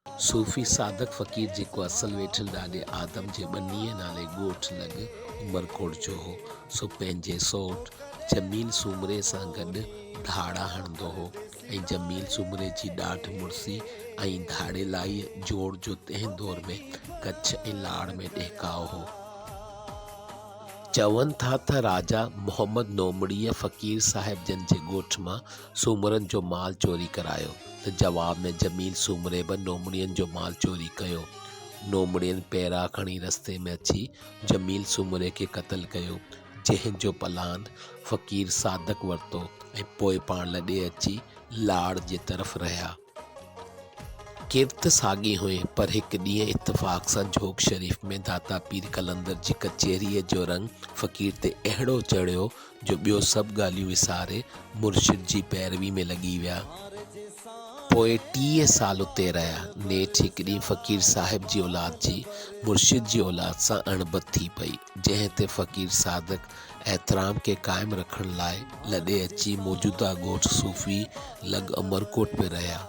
صوفي صادق فقير جيڪو اصل ويٺل ڏاڏي آدم جي ٻنيء نالي ڳوٺ لڳ عمرڪوٽ جو هو، سو پنهنجي سئوٽ جميل سومري سان گڏ ڌاڙا هڻندو هو ۽ جميل سومري جي ڏاڍ مڙسي ۽ ڌاڙيلائيء جوڙ جو تنهن دور ۾ ڪڇ ۽ لاڙ ۾ ڏهڪاء هو. چون ٿا تھ راجا محمد نومڙيء فقير صاحب جن جي ڳوٺ مان سومرن جو مال چوري ڪرايو تھ جواب ۾ جميل سومري بھ نومڙين جو مال چوري ڪيو. نومڙين پيرا کڻي رستي ۾ اچي جميل سومري کي قتل ڪيو، جنھن جو پلاند فقير صادق ورتو ۽ پوء پاڻ لڏي اچي لاڙ جي طرف رھيا. ڪيرت ساڳي هئي، پر هڪ ڏينهن اتفاق سان جهوڪ شريف ۾ داتا پير قلندر جي ڪچهريء جو رنگ فقير تي اهڙو چڙهيو جو ٻيو سڀ ڳالهيون وساري مرشد جي پيروي ۾ لڳي ويا. پوء 30 سال اتي رهيا. نيٺ هڪ ڏينهن فقير صاحب جي اولاد جي مرشد جي اولاد سان اڻبت ٿي پئي، جنهن تي فقير صادق احترام کي قائم رکڻ لاء لڏي اچي موجوده ڳوٺ صوفي لڳ عمرڪوٽ ۾ رهيا.